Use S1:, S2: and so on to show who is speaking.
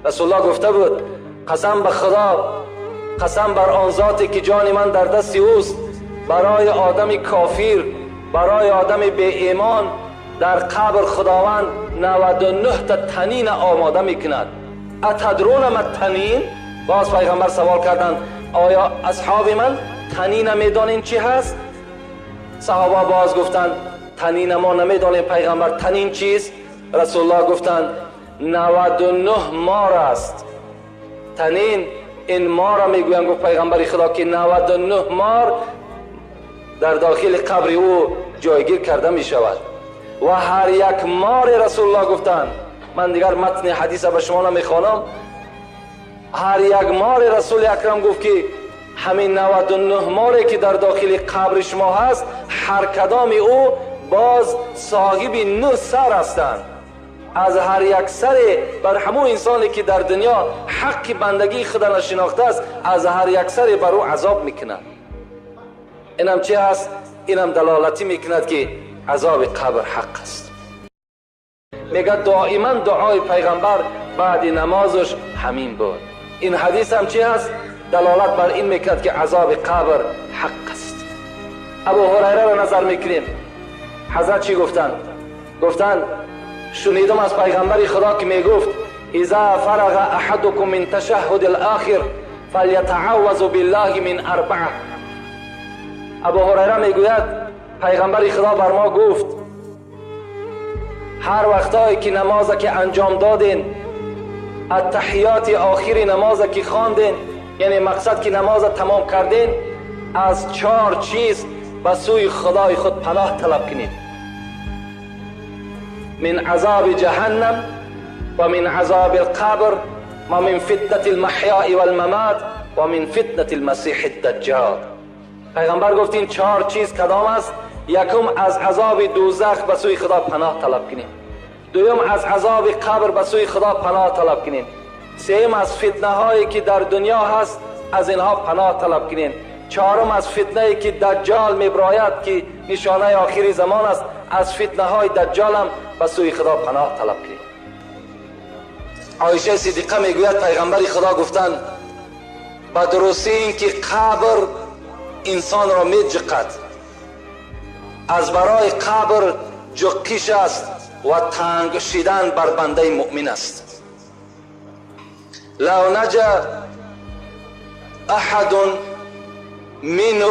S1: رسول الله گفته بود قسم به خدا، قسم بر آن ذاتی که جان من در دست اوست، برای آدم کافر، برای آدم بی ایمان در قبر خداوند 99 تا تنین آماده میکند. اتدرون ما التنین؟ باز پیغمبر سوال کردند آیا اصحاب من تنین میدانین چی هست؟ صحابه باز گفتند تنین ما نمیدانیم پیغمبر، تنین چیست؟ رسول الله گفتند 99 مار است. تنین این مار را میگویند، گفت پیغمبر خدا که 99 مار در داخل قبر او جایگیر کرده می شود و هر یک مار، رسول الله گفتند، من دیگر متن حدیث به شما نمیخوانم، هر یک مار رسول اکرم گفت که همین 99 ماری که در داخل قبر شما هست، هر کدام او باز صاحب 9 سر هستند. از هر یک سر بر همون انسانی که در دنیا حق بندگی خدا نشناخته است، از هر یک سر بر او عذاب میکند. اینم چی هست؟ اینم دلالتی میکند که عذاب قبر حق است. میگه دائما دعای پیغمبر بعد نمازش همین بود. این حدیث هم چی هست؟ دلالت بر این میکند که عذاب قبر حق است. ابو هریره را نظر میکنیم، حضرت چی گفتند؟ گفتند شنیدم از پیغمبر خدا که میگفت اذا فرغ احدكم من تشهد الاخر فلیتعوذ بالله من اربعه. ابو هریره میگوید پیغمبر خدا بر ما گفت هر وقتایی که نماز که انجام دادین، التحیات آخر نماز که خواندین، یعنی مقصد که نماز تمام کردین، از 4 چیز به سوی خدای خود پناه طلب کنید: من عذاب جهنم و من عذاب القبر و من فتنة المحیاء والممات و من فتنة المسیح الدجال. پیغمبر گفت این 4 چیز کدام است؟ یکم از عذاب دوزخ به سوی خدا پناه طلب کنیم، دوم از عذاب قبر به سوی خدا پناه طلب کنیم، سوم از فتنه هایی که در دنیا هست از اینها پناه طلب کنیم، چهارم از فتنه که دجال میبراید که نشانه آخری زمان است، از فتنه های دجال هم به سوی خدا پناه طلب کنیم. عایشه صدیقه میگوید پیغمبر خدا گفتند به درستی این که قبر انسان را میجقد، از برای قبر جقیش است و تنگ شدن بر بنده مؤمن است. لو نجا احد منه